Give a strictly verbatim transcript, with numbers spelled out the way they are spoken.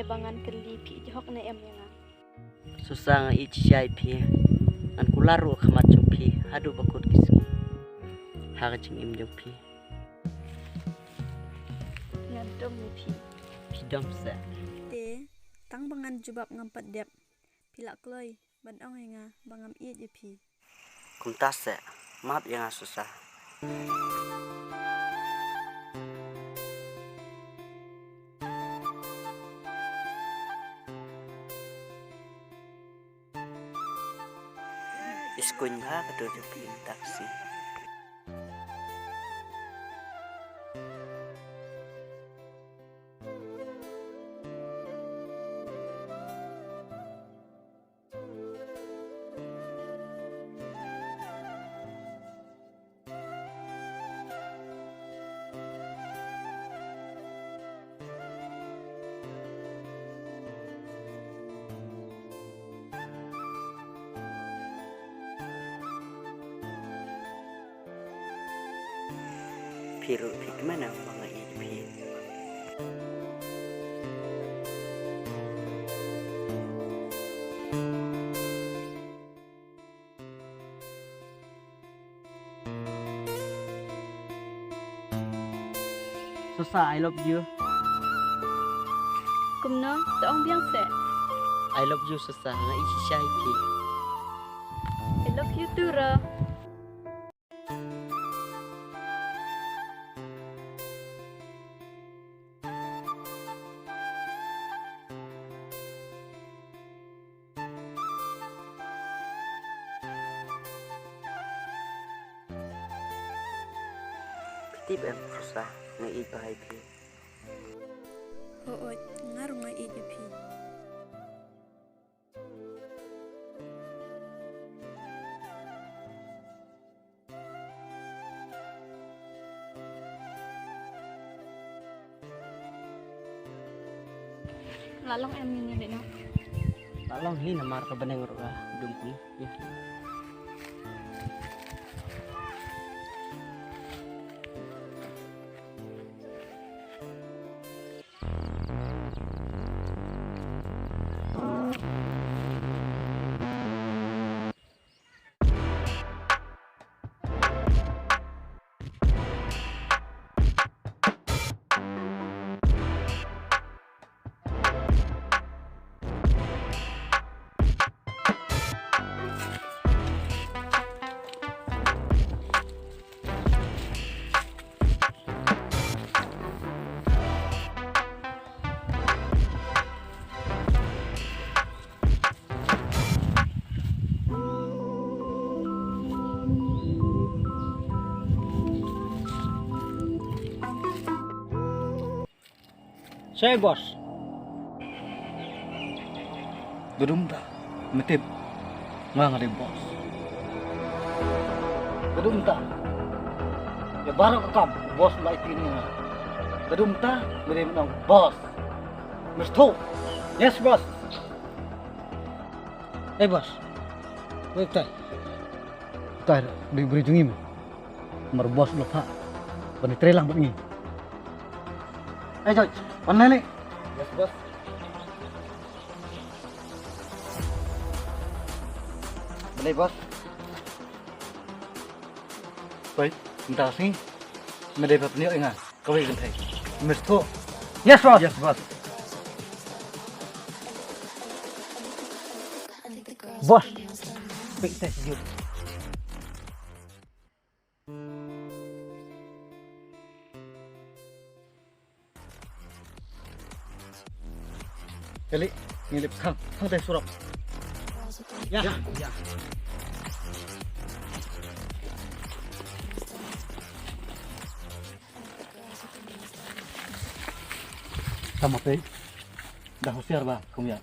ba ngan kylli phi ïeit hok ne em ïa nga. Sosa, nga ïeit shisha ïa phi. Ngan kular ruh ha khmat jong phi haduh ba kut ki sngi ha ka jingim jong phi. Ngan dom ïa phi. Phi dom seh. Te tang ba ngan jubab ngam pat dep. Phi lah kloi ban ong ïa nga ba ngam ïeit ïa phi. Kumta seh, map ïa nga Sosa. Iskuin bha ka dur jong phi mynta ka sngi. Phi ruh phi kmen ïa nga ba nga ïeit phi. Sosa, I love you. Kumno? To ong biang seh. I love you Sosa, nga ïeit shisha ïa phi. I love you too, Ro. Phi tip em Sosa, nga ïeit bha ïa phi. Hooid, nga ruh nga ïeit ïa phi. La long em ïa ngi lei noh? La long hi, namar ka bneng ruh ka dum pun. Sha boss. Ka dum ta, me tip nga nga dei boss. Ka dum ta, ïa baroh ka kam boss la ïathuh ïa nga. Ka dum ta, me dei mynta boss. Me sngewthuh? Yes boss. Ei boss. Wei tai. Tai, dei briew jong ngi mo. Namar boss u la phah ban ïatrei lang bad ngi. Ei George, wan leh leh. Yes boss. Balei boss? Oi, mynta ka sngi me dei ban pynïoh ïa nga kawei ka kynthei. Me sngewthuh? Yes boss. Yes boss. Boss. Peit te sha jur. Kali, ngin leit khang, khang te surok. Ïa, ïa. Tama peit. Da husiar bha, kum ïa.